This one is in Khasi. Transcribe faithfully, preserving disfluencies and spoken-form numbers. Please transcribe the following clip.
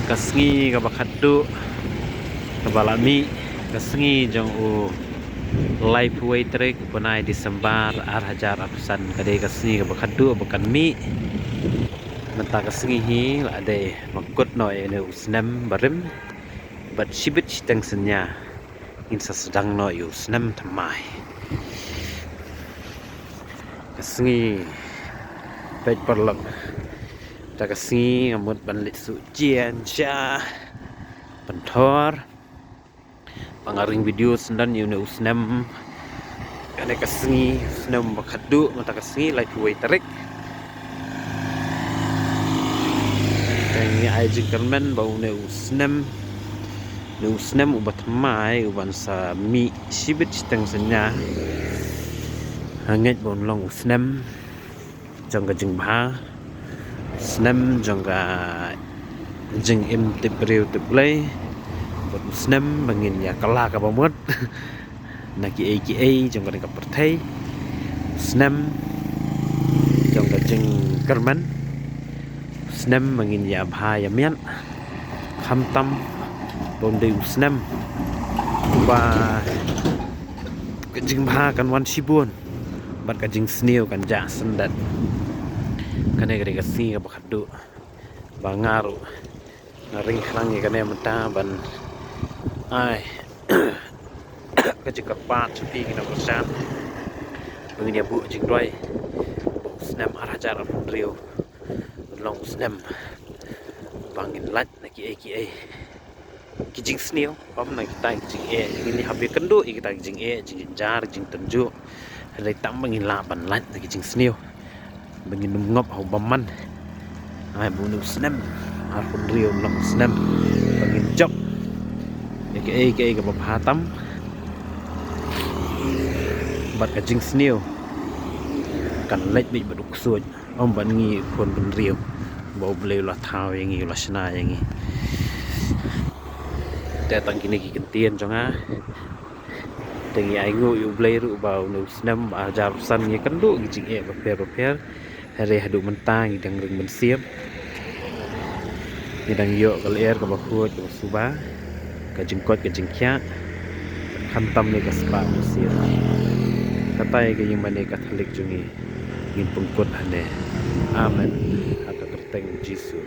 Ka sngi kaba khadduh kaba la mih, ka sngi jong u laiphew wei tarik u bnai December ar hajar arphew san, ka dei ka sngi kaba khadduh ba kan mih. Mynta ka sngi hi la dei ba kut noh ïa une u snem barim. Bad shibit shiteng synñia ngin sa sdang noh ïa u snem thymmai. Ka sngi, peit paralok. Mynta ka sngi nga mut ban leit suh jia, jia, ban thor. Ba nga ring video syndon ïa une u snem. Kane ka sngi, u snem ba khadduh, mynta ka sngi laiphew wei tarik. Te ngi ai jingkyrmen ba une u snem, une u snem uba thymmai, uban sa mih shibit shiteng synñia. Nga ngeit ba un long u snem jong ka jingbha, snem jong ka jingim tip briew tip Blei, bad u snem ba ngin ïa kylla kaba mut na kiei kiei jong kane ka pyrthei, u snem jong ka jingkyrmen, u snem ba ngin ïa bha ïa miat, khamtam ba un dei u snem ba ka jingbha kan wan shibun bad ka jingsniew kan jah syndet. Kane ka dei ka sngi kaba khadduh ba nga ruh nga ring khnang ïa kane mynta ban ai ka jingkyrpad sha phi ki nongkyrshan ba ngin ïa buh jingduwai ba u snem ar hajar arphew hynriew un long u snem ba ngin lait na kiei kiei ki jingsniew, ym na kita ki jingeh. Ngin ïa hap ïakynduh ïa kita ki jingeh, jingjynjar, jingtynjuh. Hynrei tam ba ngin lah ban lait na ki jingsniew, ba ngin ym ngop ha u bymman. Ai, ba une u snem arphew hynriew un long u snem ba ngin jop ïa kaei kaei kaba bha tam, bad ka jingsniew kan leit beit bad u ksuid. Ym ban ngi khun bynriew ba U Blei u la thaw ïa ngi, u la shna ïa ngi. Te tang kine ki kyntien jong nga. Te ngi ainguh ïa U Blei ruh ba une u snem ba hajar arphew san ngi kynduh ki jingeh bapher bapher. Hynrei haduh mynta ngi dang ring mynsiem. Ngi dang ïoh ka lyer kaba khuid kaba suba, ka jingkoit ka jingkhiah, khamtam ïa ka spah mynsiem. Kata ïa ka ïingmane Katholik jong ngi ngin pynkut hangne. Amen. Ha ka kyrteng Jisu.